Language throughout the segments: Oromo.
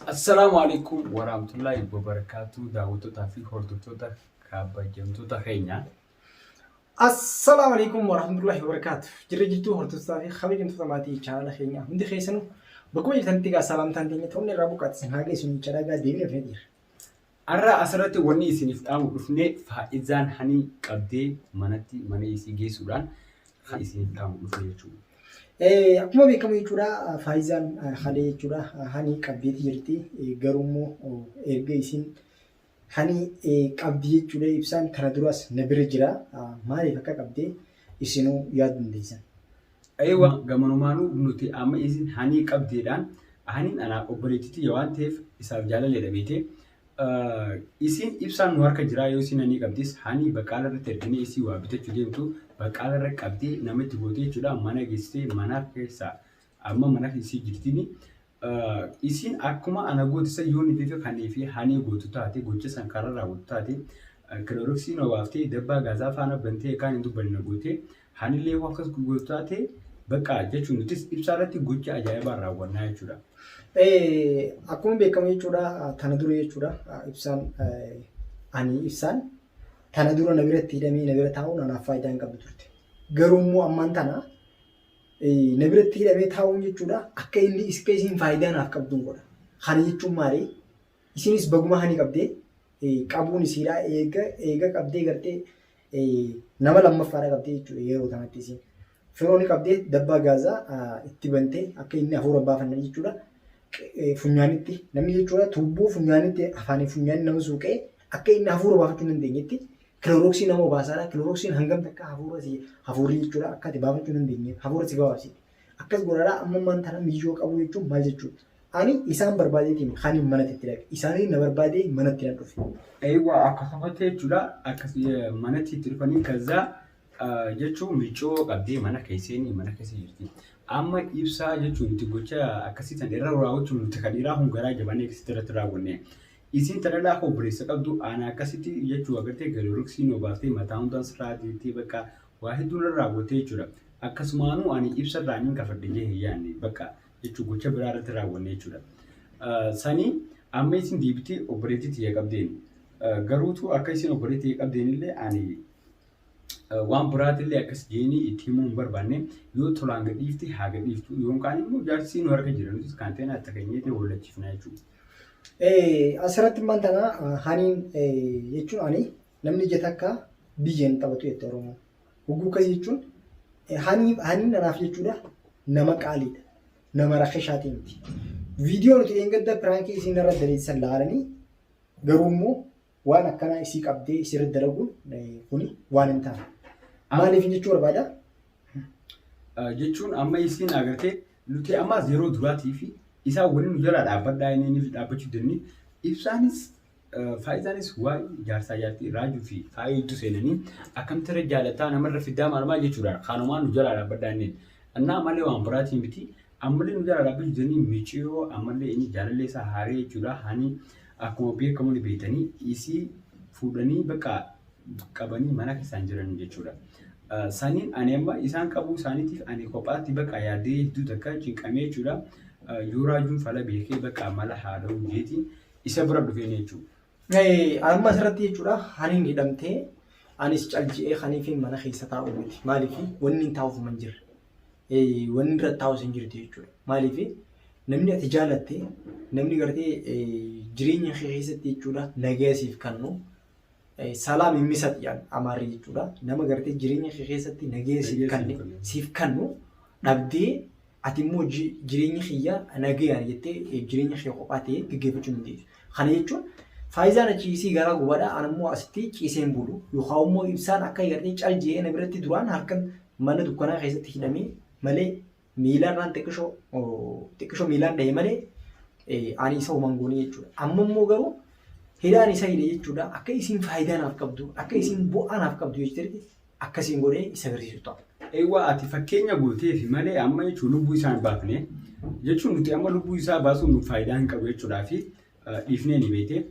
Assalaamu alaikum warahmatullahi wabarakatuh daawwattootaa fi hordoftoota kabajamtoota keenya. Assalaamu alaikum warahmatullahi wabarakatuh. Jirra jirtuu hordoftoota fi kabajamtoota maatii chaanala keenyaa hundi keessanuu bakkuma jirtanitti egaa salaamtaan teenya ta'uun irraa buqqaatti isin haa geessu jecha dhagaa deebiin dhufnee jira. Har'a asirratti wanni isiniif dhaamu dhufne faa'izaan hani qabdee manatti mana isii geessuudhaan kan isiniif dhaamu dhufne jechuudha. Akkuma beekamu jechuudha faayizaan halee jechuudha hani qabdeeti jirti garuu immoo erga isin hani qabdi jechuudha ibsaan tana duras na bira jira maaliif akka qabdee isinuu yaaduu dandeessan. Eewa gamanumaanuu nuti amma isin hanii qabdeedhaan haniin anaa obboleettii tiyya waan ta'eef isaaf jaalaleedha beetee isiin ibsaan nu harka jiraa yoo isiin hanii qabdis hanii baqaala irratti erginee isii waa bitachuu deemtu baqaala irra qabdee nama itti gootee jechuudha mana geessitee mana keessaa amma mana isii jirtiini Isiin akkuma ana goote san yoo nitii fi kanii fi hanii gootu taate gocha san karaa raawwatu taate kilooroksii na baaftee dabbaa gaazaa faana bantee kaan hin dubbanne na gootee hanillee yoo akkas gootu taate bakka jechuun nutis ibsaa irratti gocha ajaa'ibaa raawwannaa jechuudha. Akkuma beekamu jechuudha tana dura jechuudha ibsaan ani ibsaan tana dura na biratti hidhamee na bira taa'uun anaaf faayidaa hin qabdu turte. Garuu immoo ammaan tana na biratti hidhamee taa'uun jechuudha akka inni akka isiin faayidaa naaf qabduun godha. Kana jechuun maali? Isinis baguma hani qabdee qabuun isiidha eega eega qabdee gartee nama lammaffaadha qabdee jechuudha yeroo kanatti isiin. Firooni qabdee dabbaa gaazaa itti bantee akka inni hafuura baafanne jechuudha. Funyaanitti namni jechuudha tuubboo funyaanitti afaanii funyaanii nama suuqee akka inni hafuura baafachuu hin dandeenyetti Kilooroksii nama obaasaadha. Kilooroksiin hangam takka hafuura si hafuurri jechuudha akka ati baafachuu hin dandeenye hafuura si gabaabsiti. Akkas godhaadha amma ammaan tana miyyoo qabuu jechuun maal jechuudha? Ani isaan barbaadeetiin kanin manatti itti dhaqe. Isaanii na barbaadee manatti nan dhufe. Eewa akkasumatti jechuudha akkas manatti itti dhufanii kaza jechuun miccoo qabdee mana keesseenii mana keessa jirti. Amma ibsaa jechuun nuti gocha akkasii tan irra raawwachuun nuti kan dhiiraa kun garaa jabaannee akkasitti irratti raawwanne. Isiin ta dhalaa ka obboleessa qabdu ana akkasitti jechuu agartee galooroksii nu baaftee mataa hundaan sirraa deemtee bakka waa hedduu narra raawwattee jechuudha. Akkasumaanuu ani ibsa irraa niin kafadhe jee hin yaanne bakka jechuu gocha biraa irratti raawwanne jechuudha. Sanii amma isin deebitee obboleettii tiyya qabdeen garuutu akka isin obboleettii tiyya qabdeen illee ani waan biraatillee akkas jeenii itti himuu hin barbaanne yoo tolaan gadhiifte haa gadhiiftu yoo hin kaan immoo jaarsi nu harka jira nutis kaanteenaa itti keenyeeti hollachiifna jechuudha. Asirratti immaan tana haniin jechuun ani namni ija takka biyya hin taphatu jette Oromoon. Hogguu akkasii jechuun haniin anaaf jechuudha nama qaaliidha. Nama rakishaatii miti. Viidiyoo nuti dheengadda piraankii isiin irra daleessan laalanii garuu immoo waan akkanaa isii qabdee isirra dalaguun kuni waan hin taane. Maaliif jechuu barbaada? Jechuun amma isiin agartee nuti ammaas yeroo duraatii fi isaan waliin nu jalaa dhaabbadhaa inni inni dhaabbachuu dandeenye ibsaanis faayidaanis waa'ee jaarsaa jaartii raajuu fi faayee hedduu seenanii akkamitti irra jaalataa namarra fidaa maal maal jechuudha kanumaan nu jalaa dhaabbadhaa inni annaa malee waan biraatiin miti ammallee nu jalaa dhaabbachuu dandeenye miciyoo ammallee inni jaalallee isaa haaree jechuudha hani akkuma beekamu ni beektanii isii fuudhanii bakka qabanii mana keessaan jiran jechuudha. Saniin ani amma isaan qabuu isaaniitiif ani kophaatti bakka yaaddee hedduu takka cinqamee jechuudha. Yoo raajuun fala beekee bakka mala haadha jeetiin isa bira dhufeen jechuudha. Amma asirratti jechuudha haniin hidhamtee anis calji'ee haniifin mana keessa taa'u miti. Maaliif wanni hin taa'uuf man jirre. Wanni irra taa'us hin jirtu jechuudha. Maaliif namni ati jaalatte namni gartee jireenya kee keessatti jechuudha nagaya siif kennu salaam himmisat jedhan amaarri jechuudha. Nama gartee jireenya kee keessatti nagaya siif kanne siif kannu dhabdee ati immoo jireenya kiyya nagayaan jettee jireenya kee kophaa ta'ee gaggeeffachuu hin dandeessu. Kana jechuun faayizaan achi isii garaa gubadha an immoo asitti ciiseen bulu yookaan immoo ibsaan akka gartee cal je'ee na biratti duraan halkan mana dukkanaa keessatti hidhamee malee miilarraan xiqqishoo xiqqishoo miilaan dhahe malee ani isa homan goonee jechuudha. Amma immoo garuu hidhaan isa hidhe jechuudha akka isiin faayidaa naaf qabdu akka isiin bu'aa naaf qabdu jechuudha akkasiin godhee isa agarsiisu ta'a. Eewwa ati fakkeenya gooteefi malee amma jechuun lubbuu isaa hin baafne jechuun nuti amma lubbuu isaa baasuun nu faayidaa hin qabu jechuudhaa fi dhiifnee ni beekte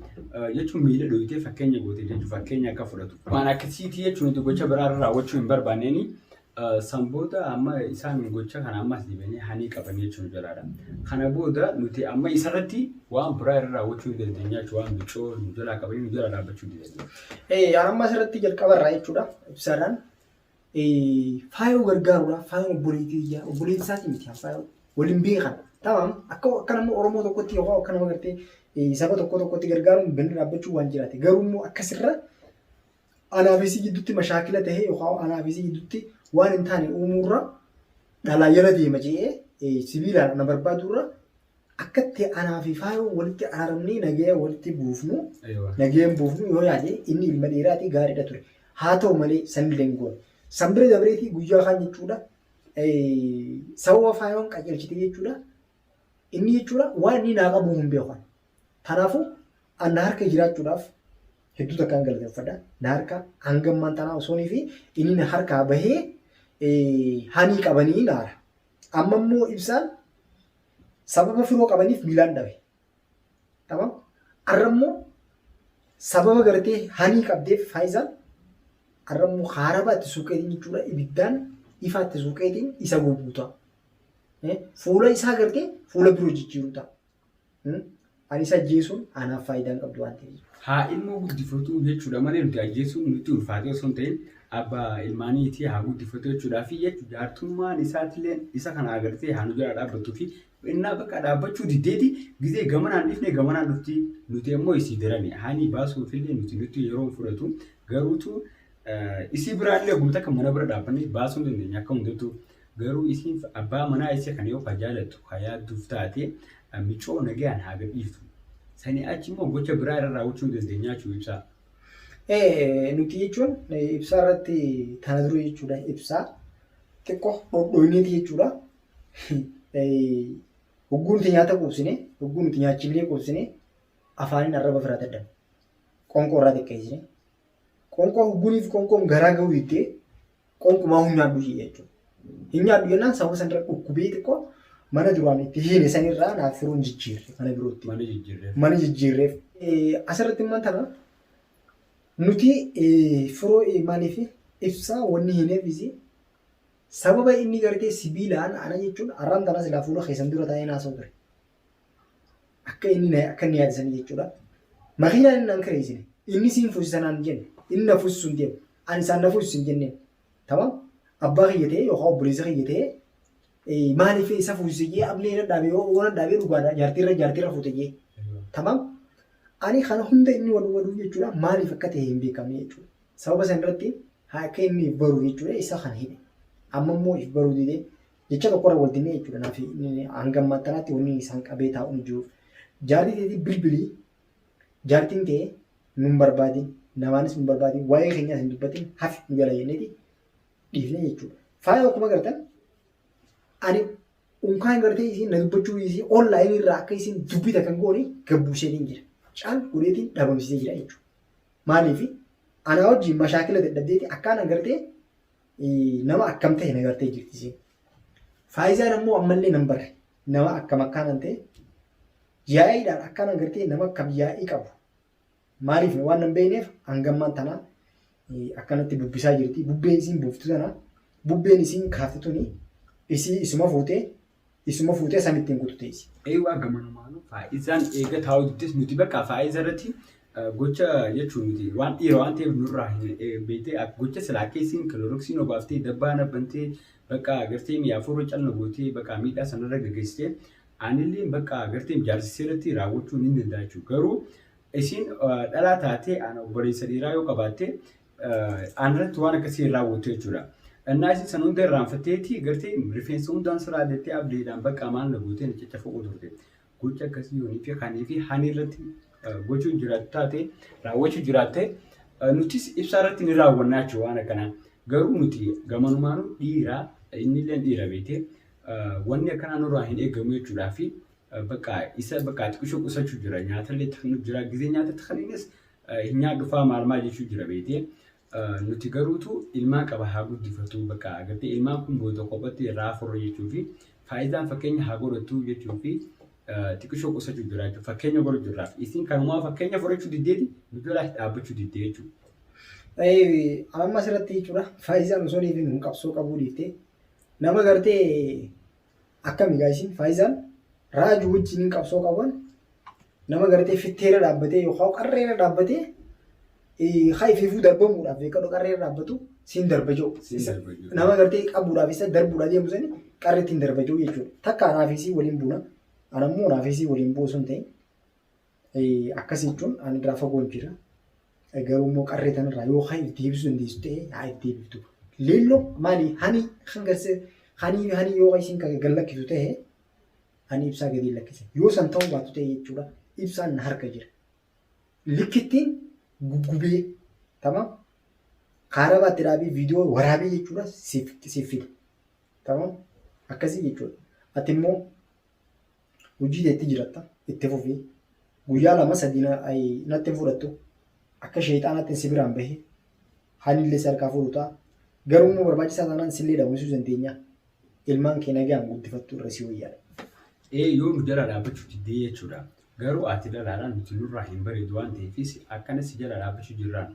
jechuun miila dhoyitee fakkeenya goote jechuun fakkeenya akka fudhatu. Waan akkasiitii jechuun nuti gocha biraa irra raawwachuu hin barbaanneeni. San booda amma isaan gocha kana ammas deebi'anii hanii qabanii jechuun jalaadha. Kana booda nuti amma isarratti waan biraa irra raawwachuu ni dandeenya jechuudha. Waan micoo nu jalaa qabanii nu jalaa dhaabbachuu ni dandeenya. An amma asirratti jalqaba irraa jechuudha ibsaadhaan faayoo gargaaruudhaaf faayoon obboleettii tiyyaa obboleettii isaatii miti faayoo waliin beekan. Tamaam akka akka nama Oromoo tokkotti yookaan akka nama gartee saba tokko tokkotti gargaaruun bira dhaabbachuu waan jiraate garuu immoo akkasirra anaa fi isii gidduutti mashaakila tahee yookaan anaa fi isii gidduutti waan hin taane uumuurra dhalaa jala deema je'ee sibiilaan na barbaaduurra akkatti anaa fi faayoo walitti araaramnee nagaya walitti buufnu nagayaan buufnu yoo yaade inni ilma dhiiraati gaariidha ture. Haa ta'u malee sanillee hin goone. San bira dabreetii guyyaa kaan jechuudha sababa faayoon qajeelchite jechuudha inni jechuudha waan inni naa qabu hin beeku. Kanaafuu an na harka jiraachuudhaaf hedduu takkaan galateeffadha. Na harka hanga ammaan tanaa osoonii fi inni na harkaa bahee hanii qabanii naara. Amma immoo ibsaan sababa firoo qabaniif miilaan dhabe. Tamam. Arra immoo sababa gartee hanii qabdeef faayizaan arra immoo haarabaa itti suuqeetiin jechuudha ibiddaan ifaa itti suuqeetiin isa gubuuta. Fuula isaa gartee fuula biroo jijjiiruu ta'a. Ani isa ajjeesuun anaaf faayidaa hin qabdu waan ta'eef. Haa ilmoo guddifatuu jechuudha malee nuti ajjeesuun nutti ulfaatee osoo hin ta'in abbaa ilmaaniitii haa guddifatu jechuudhaa fi jechuudha jaartummaan isaatillee isa kana agartee haa nu jala dhaabbattuu fi innaa bakka dhaabbachuu diddeeti gizee gamanaan dhifne gamanaan dhufti nuti ammoo isii darani haanii baasuufillee nuti nutti yeroo hin fudhatu garuutu isii biraallee ogummaa takka mana bira dhaabbannee baasuu hin dandeenya akka hundattuu Garuu isiin abbaa manaa isii kana yoo ka jaalattu ka yaadduuf taate micoo nagayaan haa gadhiiftu. Sanii achi immoo gocha biraa irra raawwachuu hin dandeenya jechuu ibsaa. Nuti jechuun ibsaa irratti tana dura jechuudha ibsaa xiqqoo dhodhoyneeti jechuudha. Hogguu nuti nyaata quubsine hogguu nuti nyaachifnee quubsine afaaniin arraba firaa dadhabne. Qoonqoo irraa xiqqeessine. Qoonqoo hogguuniif qoonqoon garaa gahuu diddee Qonqumaa hin nyaadhu jee jechuudha. Hin nyaadhu jennaan sababa sanirra dhukkubee xiqqoo mana duraan itti hiine sanirraa naaf firuun jijjiirre mana birootti. Mana jijjiirreef. Mana jijjiirreef. Asirratti immoo tana nuti firoo maaliif ibsaa wanni hiineefis sababa inni gartee sibiilaan ana jechuun arraan tana silaa fuula keessan dura taa'ee naasa'u ture. Akka inni na akka inni yaade sanii jechuudha. Makiinaan inni naan kireessine inni siin fuusisa naan hin jenne inni na fuusisu hin deemu ani isaan na fuusisu hin jenneen. Tamam abbaa kiyya ta'ee yookaan obboleessa kiyya ta'ee maaliif isa fuusise jee ablee na dhaabee yoo na dhaabee dhugaadha jaartiirra jaartiirra fuute jee. Tamam ani kana hunda inni wal waduu jechuudha maaliif akka ta'e hin beekamne jechuudha. Sababa san irratti haa akka inni if baru jechuudha isa kana hidhe. Amma immoo if baruu didee Jecha tokkorra wal dinnee jechuudha naaf hanga ammaa tanaatti wanni isaan qabee taa'u hin jiru. Jaartii teetii bilbilii jaartiin tee nun barbaadin namaanis nun barbaadin waa'ee keenyaas hin dubbatin hafi nu jala jenneeti dhiifne jechuudha. Faaya akkuma gartan ani unkaan gartee isiin na dubbachuu isii onlaayinii irraa akka isiin dubbita kan goone gabbuuseetiin jira. Caal godheetiin dhabamsiisee jira jechuudha. Maaliif anaa wajjin mashaakila dadhabdeeti akkaan agartee Nama akkam ta'e na gartee jirti isiin. Faayizaan ammoo ammallee nan barre. Nama akkam akkaanan ta'e yaa'iidhaan akkaan gartee nama akkam yaa'ii qabu. Maaliif waan nan beekneef hangammaan tanaa akkanatti bubbisaa jirti. Bubbeen isiin buuftu tana bubbeen isiin kaafte tuni isii isuma fuutee isuma fuutee san ittiin kutu teessi. Eewwaa gamanumaanuu faayizaan eega taa'uu diddes nuti bakka faayiza irratti gocha jechuun nuti waan dhiira waan ta'eef nurraa hin beektee gocha silaa akka isiin kiloroksiin obaaftee dabbaa nabbantee bakka gartee mi'a afuurra calna gootee bakka miidhaa sanarra gaggeessitee anillee bakka gartee jaarsisee irratti raawwachuu ni danda'a jechuudha. Garuu isiin dhalaa taatee ana obboleessa dhiiraa yoo qabaatte Anarratti waan akkasii hin raawwattu jechuudha. Innaa isin san hunda irraanfatteeti gartee rifeensa hundaan sirraa deettee abdiidhaan bakka maal na gootee na caccafaquu turte. Gocha akkasii yoonii fi kanii fi hani irratti gochuun jiraattu taate raawwachuu jiraatte nutis ibsaa irratti ni raawwannaa jechuudha waan akkanaa. Garuu nuti gamanumaanuu dhiira innillee dhiira beekte wanni akkanaa nurraa hin eegamu jechuudhaa fi bakka isa bakka xiqqishoo qusachuu jira nyaatallee taknu jira gizee nyaata takaniinis hin nyaadhu faa maal maal jechuu jira beekte. Nuti garuutu ilmaan qaba haa guddifatu bakka agartee ilmaan kun booda kophatti irraa furru jechuu fi faayidaan fakkeenya haa godhattu jechuu fi xiqqishoo qusachuu jira jechuudha. Fakkeenya godhu jirraaf. Isin kanumaa fakkeenya fudhachuu diddeeti nu jalaa dhaabbachuu diddee jechuudha. Amma asirratti jechuudha Faayizaan osoo hin qabsoo qabuu dhiiftee nama gartee akkami gaayisiin Faayizaan raajuu wajjin qabsoo qaban nama gartee fitteera dhaabbatee yookaan qarreera dhaabbatee haa ifiifuu darbamuudhaaf beekadhu qarreera dhaabbatu siin darba jiru. Siin darba jiru. Nama gartee qabuudhaaf isa darbuudhaaf deemu sani qarreetti hin darba jiru jechuudha. Takka anaafisii waliin buuna. Anammoo anaafisii waliin bu'u sun ta'e akkas jechuun ani irraa fagoon jira. Garuu immoo qarree tanarraa yoo haa if deebisuu dandeessu ta'e haa if deebiftu. Leelloo maali hani kan garse hani hani yoo isin kan gad lakkisu ta'e ani ibsaa gadi lakkisa. Yoo san ta'uu baatu ta'e jechuudha ibsaan na harka jira. Likkittiin guggubee tamam kaarabaatti dhaabee viidiyoo waraabee jechuudha siif fida. Tamam akkasii jechuudha. Ati immoo hojii teetti jiratta itti fufii guyyaa lama sadii natti hin fudhattu akka sheexaanaatti si biraan bahe hanillee si harkaa fuudhu ta'a. Garuu immoo barbaachisaa taanaan sillee dhabamsiisuu dandeenya. Ilmaan kee nagaan guddifattu irra si wayyaadha. Ee yoo nu jala dhaabbachuu diddee jechuudha. Garuu ati dhalaadhaan nuti nurraa hin bareedu waan ta'eefis akkana si jala dhaabbachuu jirraan.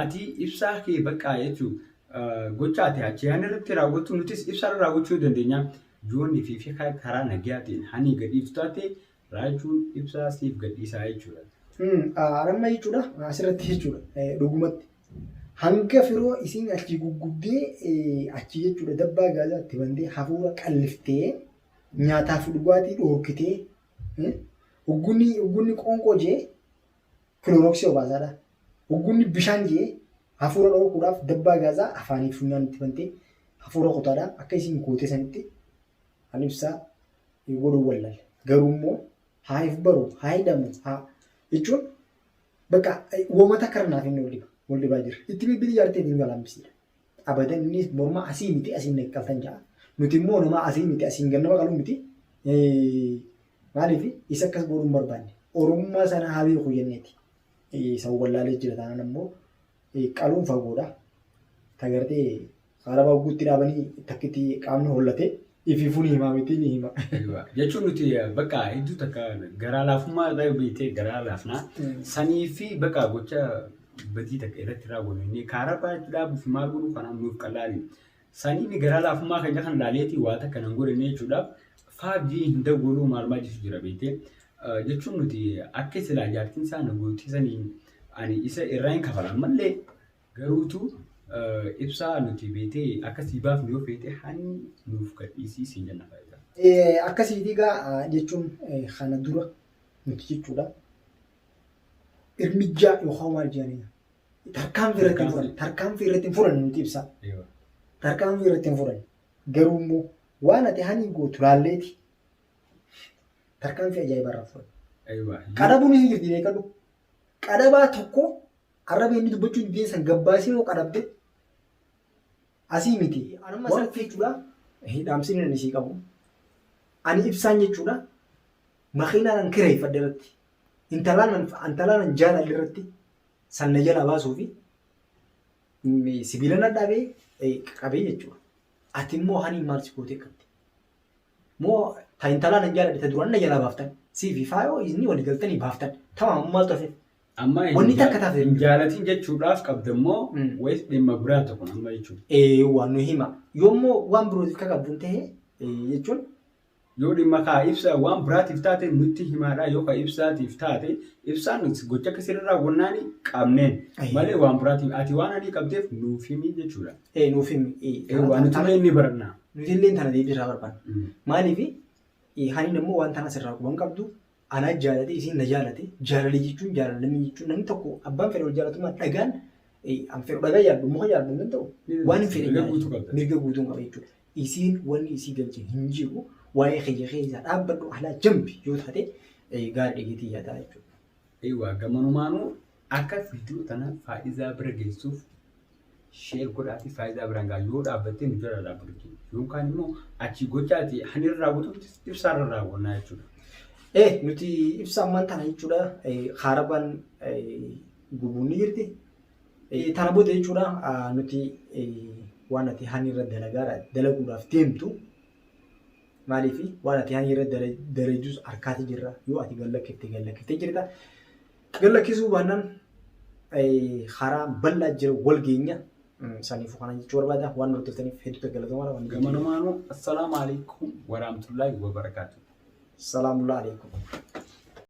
Ati ibsaa kee baqqaa jechuun gocha ati achi hani irratti raawwattu nutis ibsaa irra raawwachuu dandeenya. Joonni fi karaa nagayaatiin hani gadhiiftu taate raachuun ibsaa siif gadhiisaa jechuudha. Amma jechuudha asirratti jechuudha dhugumatti. Hanga firoo isiin achi guggubdee achi jechuudha dabbaa gaazaa itti bantee hafuura qalliftee nyaataaf dhugaatii dhoorkitee uggunni qoonqoo jee kilorooksii obaasaadha. Uggunni bishaan jee hafuura dhoorkuudhaaf dabbaa gaazaa afaanii funyaan itti bantee hafuura kutaadha. Akka isiin gootee sanitti ani ibsaa godhuu wallaale. Garuu immoo haa if baru haa hidhamu haa jechuun bakka uumata karnaaf inni wal dhibaa jira. Itti bilbilii jaartee ittiin galaambisiidha. Abadan inni morma asii miti asiin naqqaltan ja'a. Nuti immoo nama asii miti asiin gannama qaluu miti. Maaliif isa akkas godhuu hin barbaanne. Oromummaa sana haa beeku jenneeti. Isa wallaalee jira taanaan ammoo qaluun fagoodha. Tagartee kaarabaa guutti dhaabanii takkitti qaamni hollate ifiifuu ni himaa miti ni hima. Jechuun nuti bakka hedduu takka garaa laafummaa irraa beektee garaa laafnaa. Sanii fi bakka gocha badii takka irratti raawwannu inni kaarabaa itti dhaabuuf maal godhuu kanaaf nuuf qallaali. Sanii inni garaa laafummaa keenya kan laaleetii waa takka nan godhanne jechuudhaaf 5G hin dawwaluu maal maal jechu jira beektee. Jechuun nuti akka silaa jaartiin isaa na gootii saniin ani isa irraa hin kafala ammallee garuutu ibsaa nuti beektee akka sii baafnu yoo feete hani nuuf gadhiisii siin jenna faayidaa. Akkasiiti egaa jechuun kana dura nuti jechuudha. Irmijjaa yookaan maal jedhanii tarkaanfii irratti hin fudhanne tarkaanfii irratti hin fudhanne nuti ibsaa. Tarkaanfii irratti hin fudhanne garuu immoo waan ati hani gootu laalleeti tarkaanfii ajaa'ibaa irraa fudhanne. Qadabuun isin jirti beekadhu. Qadabaa tokko arraba inni dubbachuu hin san gabbaasee yoo qadabde asii miti. Anuma asirratti jechuudha dhaamsiin inni sii qabu. Ani ibsaan jechuudha makiinaan an kireeffadhe irratti intalaan an jaaladhe irratti san na jalaa baasuu fi sibiila na dhaabee qabee jechuudha. Ati immoo hani maal si gootee qabdi? Moo ta intalaan an jaaladhe ta duraan na jalaa baaftan sii fi faayoo inni walii galtanii baaftan tamaam maaltu hafe? Amma Wanni takka tafe hin jaalatin jechuudhaaf qabda immoo wayis dhimma biraa tokko amma jechuudha. Waan nu hima. Yoommoo waan birootiif ka qabdan ta'e jechuun Yoo dhimma kaa ibsa waan biraatiif taate nutti himaadha yoo ka ibsaatiif taate ibsaan gocha akka sirrii raawwannaan qabneen malee waan biraatiif ati waan ani qabdeef nuuf himi jechuudha. Nuuf himi. Waan nuti illee ni baranna. Nuti illee tana deebii irraa barbaanna. Maaliif haniin immoo waan tana sirraa quban qabdu anaa jaalate isiin na jaalate jaalala jechuun jaalalli jechuun namni tokko abbaan fedhe wal jaalatummaa dhagaan an fedhu dhagaa jaalladhu muka jaalladhu hin danda'u waan hin fedhe Mirga guutuu qabda. mirga guutuu qaba jechuudha. Isiin wanni isii galche hin jiru waa'ee kiyya keessaa dhaabbadhu alaa jambi yoo taate gaarii dhageetii yaadaa jechuudha. Eewwa gamanumaanuu akka viidiyoo tana faayidaa bira geessuuf share godhaatii faayidaa biraan gahaa yoo dhaabbattee nu jala dhaabbatu yookaan immoo achi gochaati hani raawwatu ibsaarra raawwannaa jechuudha. Nuti ibsa ammaan tana jechuudha kaarabaan gubuun ni jirti. Tana booda jechuudha nuti waan ati hani irra dalaguudhaaf deemtu maaliif waan ati hani irra dalagdus harkaati jirra yoo ati gad lakkiftee jirta. Gad lakkisuu baannaan Karaa bal'aa jira wal geenya. Saniifuu kana jechuu barbaada. Waan hordoftaniif hedduu galatoomaa. Gamanumaanuu assalaamu alaikum warahmatullaahi wabarakaatuh. Salaamullaa alaikum.